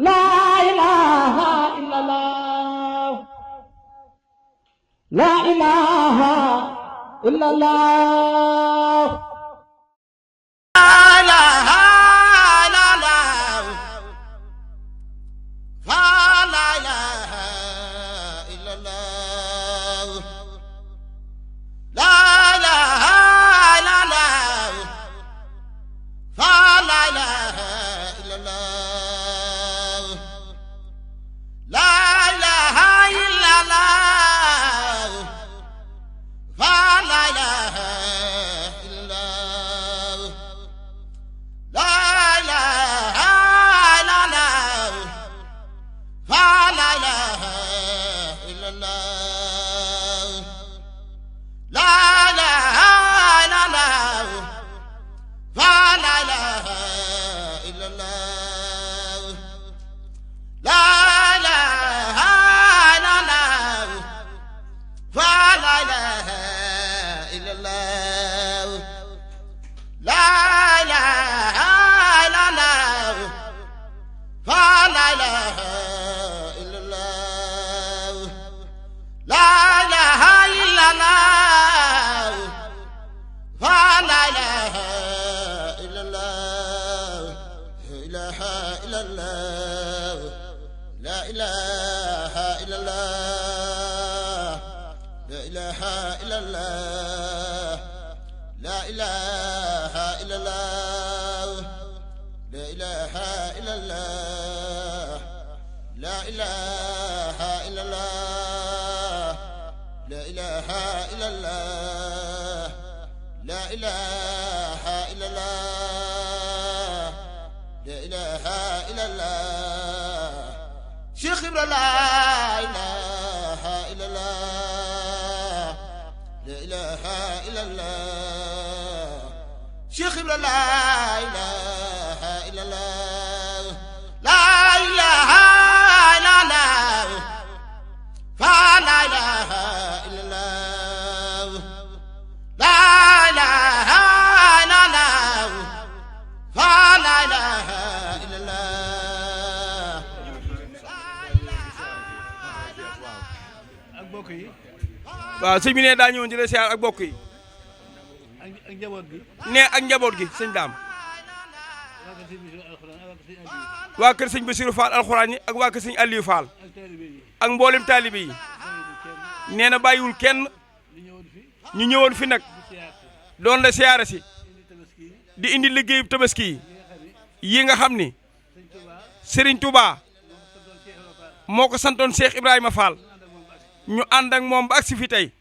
لا إله إلا الله لا إله إلا الله Cheikh Ibra la ilaha illallah la ilaha illallah Cheikh Ibra la ilaha illallah la ilaha illallah fa la ilaha illallah la ilaha illallah fa la ilaha illallah waaw sëñ bi ne daa ñëwoon di la siyaar ak bokk yi ak njaboot gi ne ak njaboot gi sëñ daam waa kër sëñ Bassirou Fall alxuraan yi ak waa kër sëñ Aliou Fall ak mboolem taalibe yi nee na bàyyiwul kenn ñu ñëwoon fi nag doon la siyaara si di indi liggéeyu tabaski yi nga xam ni Serigne Touba moo ko santoon Cheikh Ibrahima Fall ñu ànd ak moom ba agsi fi tey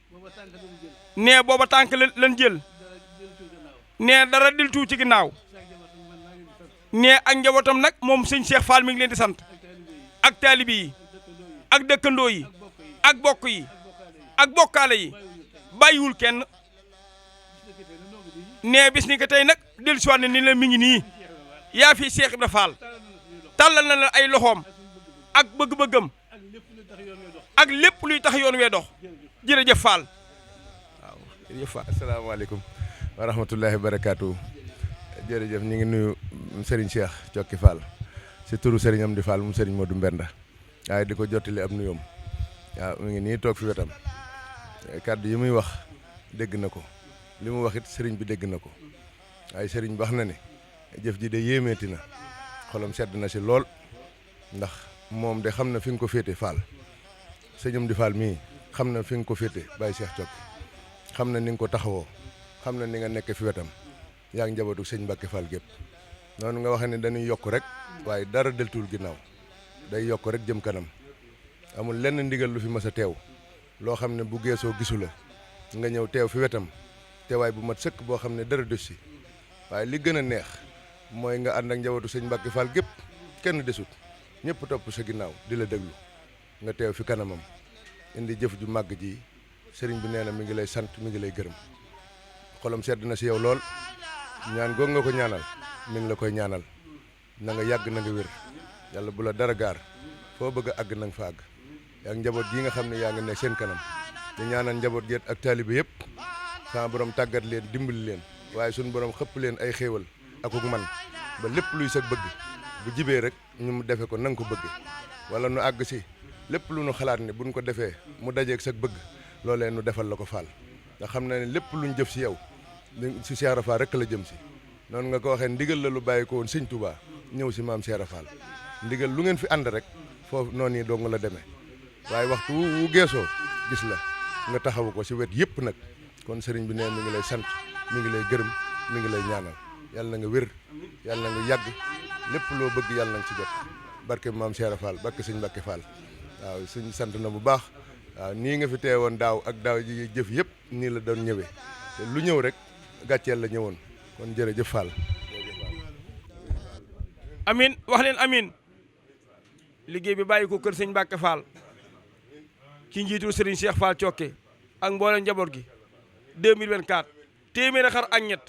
nee booba tànk lan jël nee dara dil tuu ci ginnaaw nee ak njabootam nag moom sëñ Cheikh Fall mi ngi leen di sant ak taalibi yi ak dëkkandoo yi ak bokk yi ak bokkaale yi bàyyiwul kenn nee bis ni ko tey nag del siwaat ne ni la mi ngi nii yaa fi Cheikh Ibra Fall tàllal na la ay loxoom ak bëgg-bëggam ak lépp luy tax yoon wee dox jërëjëf Fall waaw jërëjëf Fall. asalaamaaleykum wa rahmatullahi wa barakaatu jërëjëf ñu ngi nuyu Serigne Cheikh Cokki Fall si turu Serigne Amdi Fall mu Serigne Modou Mbenda waaye di ko jottali ab nuyoom waaw mu ngi nii toog fi wetam kàddu yi muy wax dégg na ko li mu wax it Serigne bi dégg na ko waaye Serigne wax na ne jëf ji de yéemeeti na xolam sedd na si lool ndax moom de xam na fi nga ko féete Fall. sëñ Amdi Fall mii xam na fi nga ko féete Baye Cheikh Cokki xam na ni nga ko taxawoo xam na ni nga nekk fi wetam yaa ngi njabootu sëñ Mbacke Fall gépp noonu nga waxee ne dañuy yokk rek waaye dara deltuwul ginnaaw day yokk rek jëm kanam amul lenn ndigal lu fi mës a teew loo xam ne bu geesoo gisu la nga ñëw teew fi wetam teewaay bu mat sëkk boo xam ne dara des si waaye li gën a neex mooy nga ànd ak njabootu sëñ Mbacke Fall gépp kenn desut ñëpp topp sa ginnaaw di la déglu nga teew fi kanamam indi jëf ju màgg ji sëriñ bi nee na mi ngi lay sant mi ngi lay gërëm xolam sedd na si yow lool ñaan goog nga ko ñaanal mi ngi la koy ñaanal na nga yàgg na nga wér yàlla bu la dara gaar foo bëgg a àgg na nga fa àgg yaa ngi njaboot gi nga xam ne yaa ngi ne seen kanam di ñaanal njaboot gi ak taalibe yëpp sama borom tàggat leen dimbali leen waaye suñu borom xëpp leen ay xéewal akuk man ba lépp luy sa bëgg bu jibee rek ñu defe ko nanga ko bëgge wala nu àgg si lépp lu nu xalaat ne buñ ko defee mu dajeeg sa bëgg loolee nu defal la ko Fall nga xam na ne lépp luñ jëf si yow si Cheikh Ibra Fall rek la jëm si noonu nga ko waxee ndigal la lu bàyyi ko woon Sëñ Touba ñëw si maam Cheikh Ibra Fall ndigal lu ngeen fi ànd rek foofu noonu yi dong la demee waaye waxtu wu geesoo gis la nga taxawu ko si wet yëpp nag kon sëriñ bi nee mi ngi lay sant mi ngi lay gërëm mi ngi lay ñaanal yàlla na nga wér yàlla na nga yàgg lépp loo bëgg yàlla na nga ci jot barke maam Cheikh Ibra Fall barke sëñ Mbacke Fall waaw suñ sant na bu baax waaw nii nga fi teewoon daaw ak daaw ji jëf yëpp nii la doon ñëwee te lu ñëw rek gàcceel la ñëwoon kon jërëjëf Fall. amin wax leen amin liggéey bi bàyyi ko kër sëñ Mbacke Fall ci njiitul Serigne Cheikh Fall Cokke ak mboolem njaboot gi 2024 téeméeri xar ak ñett